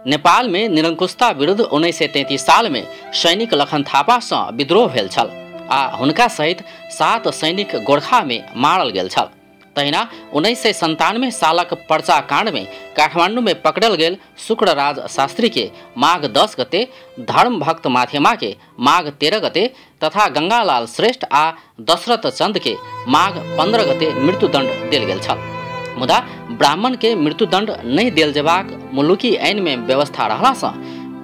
नेपाल में निरंकुशता विरुद्ध 1933 साल में सैनिक लखन थापा सँ विद्रोह भेल छल आ हुनका सहित 7 सैनिक गोरखा में मारल गेल छल। तहिना 1997 सालक पर्चा कांड में काठमांडू में पकड़ल गेल शुक्रराज शास्त्री के माघ 10 गते, धर्मभक्त माथेमा के माघ 13 गते तथा गंगालाल श्रेष्ठ आ दशरथ चंद के माघ 15 गते मृत्युदंड देल गेल छल। मुदा ब्राह्मण के मृत्युदंड नहीं देल जेबाक मुलुकी ऐन में व्यवस्था रहला सँ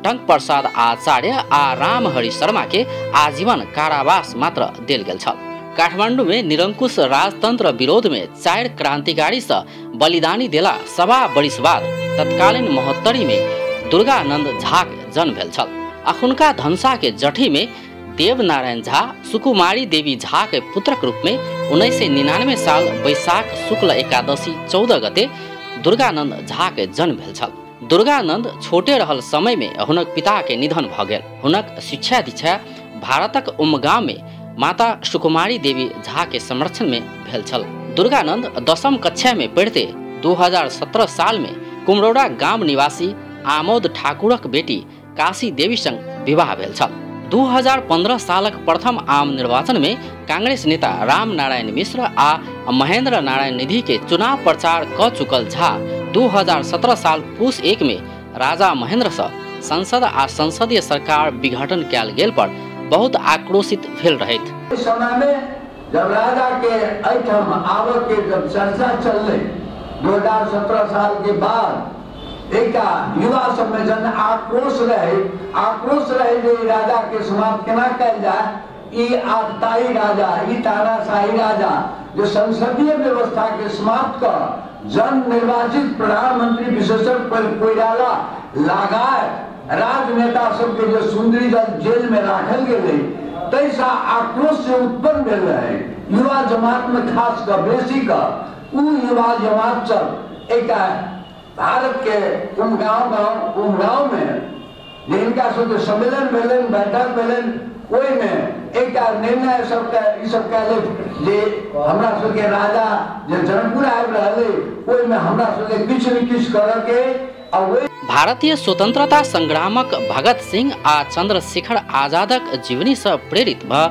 टंक प्रसाद आचार्य आ रामहरि शर्मा के आजीवन कारावास मात्र देल गेल छल। काठमांडू में निरंकुश राजतंत्र विरोध में 4 क्रांतिकारी से बलिदानी देला 1.25 बरिस बाद तत्कालीन महोत्तरी में दुर्गानंद झा के जन्म भेल छल। अखुनका धनसा के जठी में देवनारायण झा सुकुमारी देवी झा के पुत्रक रूप में 1999 साल वैशाख शुक्ल एकादशी 14 गते दुर्गानंद झा के जन्म भेल छल। दुर्गानंद छोटे रहल समय में हुनक पिता के निधन भ गेल। हुनक शिक्षा दीक्षा भारतक उमगांव में माता सुकुमारी देवी झा के संरक्षण में भेल छल। दुर्गानंद 10म कक्षा में पढ़ते 2017 साल में कुमरौड़ा गांव निवासी आमोद ठाकुरक बेटी काशी देवी संग विवाह भेल छल। 2015 सालक प्रथम आम निर्वाचन में कांग्रेस नेता राम नारायण मिश्र आ महेंद्र नारायण निधि के चुनाव प्रचार क चुकल झा 2017 साल पूस 1 में राजा महेंद्र से संसद आ संसदीय सरकार विघटन कयल गेल पर बहुत आक्रोशित भेल रहैत। इस समय में जब राजा के एहिठाम आबऽ के जब चर्चा चललै 2017 साल के बाद एकटा युवा सब में जन आक्रोश रहे जे राजा के समाप्त केना कयल जाय। ई आतताई राजा, ई तानाशाही राजा जो संसदीय व्यवस्था के समाप्त कर जन निर्वाचित प्रधानमंत्री विशेषज्ञ कोइराला लगाए राजनेता सबके जो सुंदरी जल जेल में राखल गेलै तैसा आक्रोश से उत्पन्न भेल रहे युवा जमात में खास कर बेसी का उ युवा जमात सब एक भारत के उमगांव में जिनका सब सम्मेलन भेलन बैठक भेलन ओहिमे एक निर्णय सबके ई सब कहले जे हमरा सबके राजा जे जनकपुर आबि रहलै ओहिमे हमरा सबके किछु ने किछु करऽ के। भारतीय स्वतंत्रता संग्रामक भगत सिंह आ चंद्रशेखर आजादक जीवनी से प्रेरित भ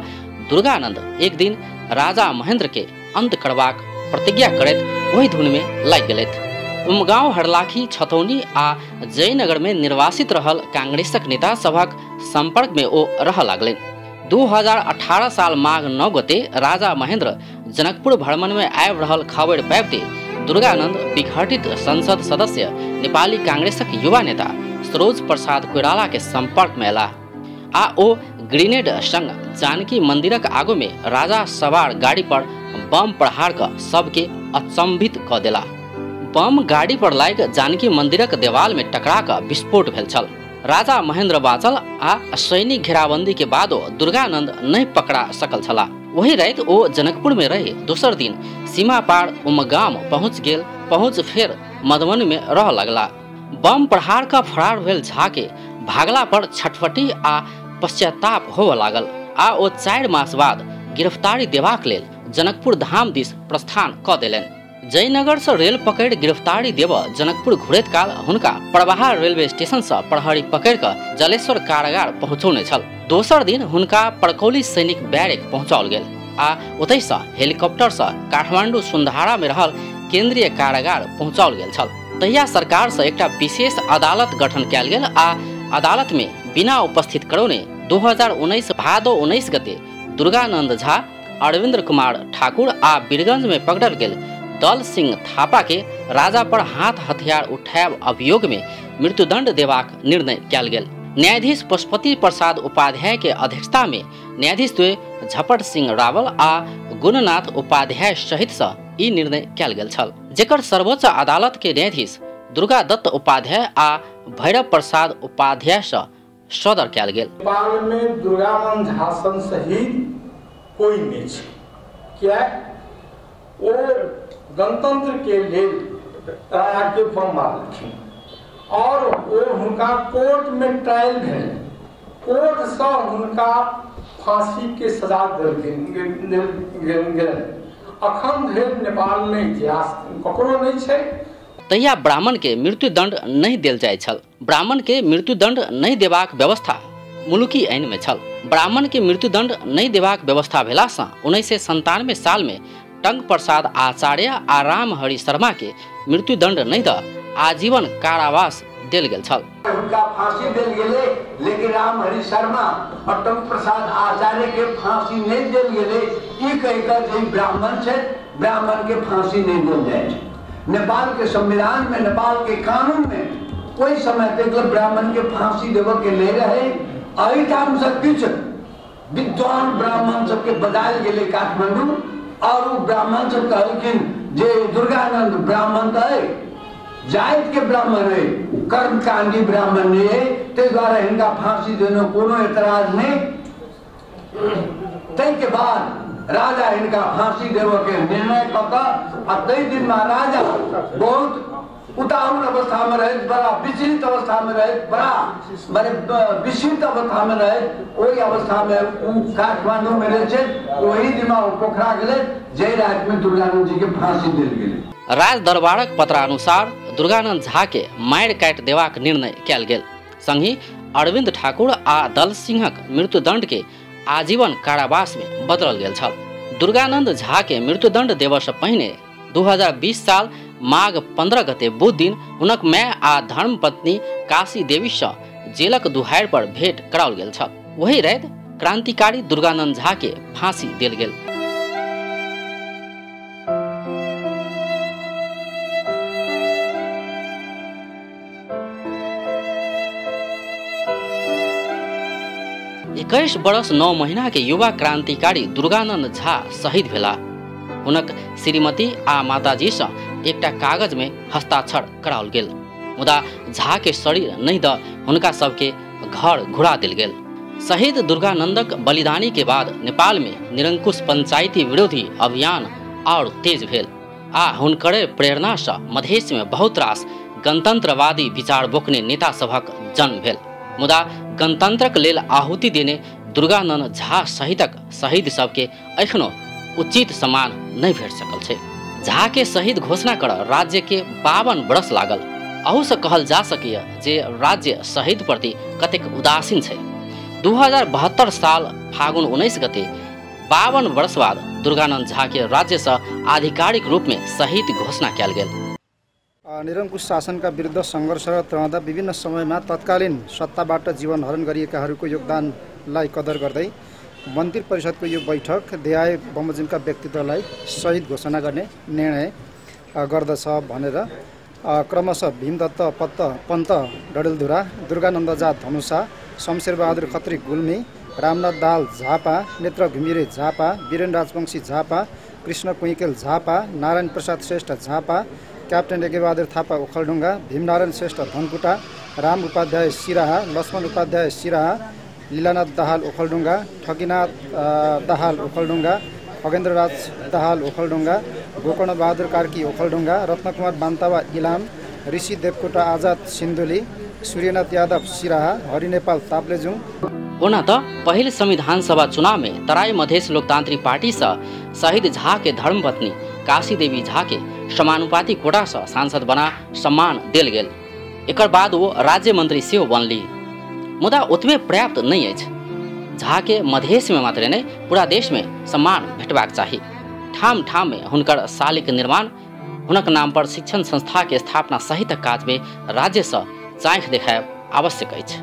दुर्गानंद एक दिन राजा महेंद्र के अंत करबाक प्रतिज्ञा करैत ओहि धुन में लागि गेलथि। उमगांव, हरलाखी, छतौनी आ जयनगर में निर्वासित रहल कांग्रेसक नेता सभक संपर्क में ओ रह लागलनि। 2018 साल माघ 9 गते राजा महेंद्र जनकपुर भ्रमण में आबि रहल खबर पाबिते दुर्गानंद विघटित संसद सदस्य नेपाली कांग्रेसक युवा नेता सरोज प्रसाद कोइराला के संपर्क में अयलाह आ ओ ग्रेनेड संग जानकी मंदिरक आगू में राजा सवार गाड़ी पर बम प्रहार क सबके अचंभित क देला। बम गाड़ी पर लागि जानकी मंदिरक देवाल में टकरा क विस्फोट भेल छल। राजा महेंद्र बाँचल आ सैनिक घेराबंदी के बादो दुर्गानंद नहीं पकड़ा सकल छलाह। वही राति ओ जनकपुर में रही दोसर दिन सीमा पार उमगाम पहुँच गेल। पहुँच फेर मधुबनी में रह लगला। बम प्रहार का फरार भेल झा के भागला पर छटफटी आ पश्चाताप होबऽ लागल आ ओ 4 मास बाद गिरफ्तारी देबाक लेल जनकपुर धाम दिस प्रस्थान क देलनि। जयनगर से रेल पकड़ गिरफ्तारी देबऽ जनकपुर घुरैत काल हुनका परवाहा रेलवे स्टेशन से प्रहरी पकड़ कऽ जलेश्वर कारागार पहुँचौने छल। दोसर दिन हुनका परकौली सैनिक बैरक पहुँचाओल गेल आ ओतहिसँ हेलीकॉप्टर से काठमांडू सुंधारा में रहल केंद्रीय कारागार पहुँचाओल गेल छल। तहिया सरकार से एकटा विशेष अदालत गठन कयल गेल आ अदालत में बिना उपस्थित करौने 2019 भादो 19 गते दुर्गानंद झा, अरविंद्र कुमार ठाकुर आ बीरगंज में पकड़ल गेल दल सिंह थापा के राजा पर हाथ हथियार उठायब अभियोग में मृत्युदंड देबाक निर्णय कयल गेल। न्यायाधीश पशुपति प्रसाद उपाध्याय के अध्यक्षता में न्यायाधीश द्वय झपट सिंह रावल आ गुणनाथ उपाध्याय सहित से ई निर्णय कयल गेल छल, जेकर सर्वोच्च अदालत के न्यायाधीश दुर्गा दत्त उपाध्याय आ भैरव प्रसाद उपाध्याय से सदर कयल गेल। नेपाल में दुर्गानंद झा सन शहीद कोई नहीं छै, किया ओ गणतंत्र के लेल राजा के बम मारलखिन और वो हुनका कोर्ट में ट्रायल भेल, कोर्ट से हुनका फांसी के सजा देल गेल। अखन धरि नेपाल में इतिहास ककरो नहीं छै। तहिया ब्राह्मण के मृत्युदंड नहीं देल जाइत छल। ब्राह्मण के मृत्युदंड नहीं देबाक व्यवस्था मुलुकी ऐन में छल। ब्राह्मण के मृत्युदंड नहीं देबाक व्यवस्था भेलासँ 1997 साल में टंक प्रसाद आचार्य आ रामहरि शर्मा के मृत्युदंड नहीं the आजीवन कारावास देल गेल छल। हुनका फांसी देल गेलै, लेकिन रामहरि शर्मा और टंक प्रसाद आचार्य के फांसी नहीं देल गेलै। ई कहि कऽ जे ब्राह्मण छै, ब्राह्मण के फांसी नहीं देल जाइ छै। नेपाल के संविधान में, नेपाल के कानून में कोई समय तक ब्राह्मण के फांसी देवे के नहीं रहे। एहिठाम से किछु विद्वान ब्राह्मण सबके बजायल गेलै काठमांडू और वो ब्राह्मण सब कहलखिन जे दुर्गानंद ब्राह्मण तऽ है, जाति के ब्राह्मण है, कर्मकांडी ब्राह्मण नहीं है, ताहि दुआरे हिनका फांसी देने कोनो एतराज नहीं। ताहि के बाद राजा हिनका फांसी देवे के निर्णय कऽ कऽ आ ताहि दिन राजा बहुत उताहुल अवस्था में रहैत, बड़ा विचलित अवस्था में रहैत, बड़ा माने विस्मित अवस्था में रहैत। ओहि अवस्था में ओ काठमांडू में रहै छै, ओहि दिन ओ पोखरा गेलै, जाहि राति में दुर्गानंद जी के फांसी देल गेलै। राज दरबारक पत्रानुसार दुर्गानंद झा के मारि काटि देबाक निर्णय कयल गेल। संगहि अरविंद ठाकुर आ दल सिंहक मृत्युदंड के आजीवन कारावास में बदलल गेल छल। दुर्गानंद झा के मृत्युदंड देबऽसँ पहिने 2020 साल माघ 15 गते बुध दिन हुनक माय आ धर्मपत्नी काशी देवीसँ जेलक दुहारि पर भेंट कराओल गेल छल। वही राति क्रांतिकारी दुर्गानंद झा के फांसी देल गेल। 21 वर्ष 9 महीना के युवा क्रांतिकारी दुर्गानंद झा शहीद भेला। हुनक श्रीमती आ माताजीसँ एकटा कागज में हस्ताक्षर कराओल गेल, मुदा झा के शरीर नहीं the हुनका सबके घर घुरा देल गेल। शहीद दुर्गानंदक बलिदानी के बाद नेपाल में निरंकुश पंचायती विरोधी अभियान और तेज भेल आ हुनकरे प्रेरणासँ मधेश में बहुत रास गणतंत्रवादी विचार बोकने नेता सभक जन्म भेल। मुदा गणतंत्रक लेल आहुति देने दुर्गानंद झा सहितक शहीद सबके एखनो उचित सम्मान नहीं भेट सकल छै। झा के शहीद घोषणा कर राज्य के 52 वर्ष लागल। अहूसँ कहल जा सकैए जे राज्य शहीद प्रति कतेक उदासीन छै। 2072 साल फागुन 19 गते 52 वर्ष बाद दुर्गानंद झा के राज्यसँ आधिकारिक रूप में शहीद घोषणा कयल गेल। निरंकुश शासनका विरुद्ध सङ्घर्षरत रहँदा विभिन्न समयमा तत्कालीन सत्ताबाट जीवन हरण गरिएकाहरूको योगदानलाई कदर गर्दै मन्त्री परिषदको यो बैठक देहाय बमोजिमका व्यक्तित्वलाई शहीद घोषणा गर्ने निर्णय गर्दछ भनेर क्रमशः भीमदत्त पन्त डडेलधुरा, दुर्गानन्द झा धनुषा, शमशेरबहादुर खत्री गुल्मी, रामनाथ दाहाल झापा, नेत्र घिमिरे झापा, वीरेन राजवंशी झापा, कृष्ण कुइकेल झापा, नारायण प्रसाद श्रेष्ठ झापा, क्याप्टेन यज्ञबहादुर थापा ओखलढुङ्गा, भीमनारायण श्रेष्ठ धनकुटा, राम उपाध्याय सिराहा, लक्ष्मण उपाध्याय सिराहा, लीलानाथ दाहाल ओखलढुङ्गा, ठगिनाथ दाहाल ओखलढुङ्गा, खगेन्द्रराज दाहाल ओखलढुङ्गा, गोकर्ण बहादुर कार्की ओखलढुङ्गा, रत्नकुमार बान्तावा इलाम, ऋषि देवकोटा आजाद सिन्धुली, सूर्यनाथ यादव सिराहा, हरि नेपाल ताप्लेजुङ। ओना तऽ पहिल संविधान सभा चुनाव में तराई मधेश लोकतांत्रिक पार्टी से शहीद झा के धर्मपत्नी काशी देवी झा के समानुपाती कोटा से सांसद बना सम्मान देल गेल। एकर बाद वो राज्य मंत्री सेहो बनली, मुदा ओतबे पर्याप्त नहीं अछि। झा के मधेश में मात्र नहीं पूरा देश में सम्मान भेटबाक चाही। ठाम ठाम में हुनकर शालिक निर्माण, हुनक नाम पर शिक्षण संस्था के स्थापना सहित काज में राज्य से चाँख देखायब आवश्यक अछि।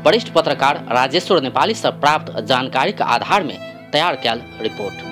वरिष्ठ पत्रकार राजेश्वर नेपाली से प्राप्त जानकारी के आधार में तैयार कयल रिपोर्ट।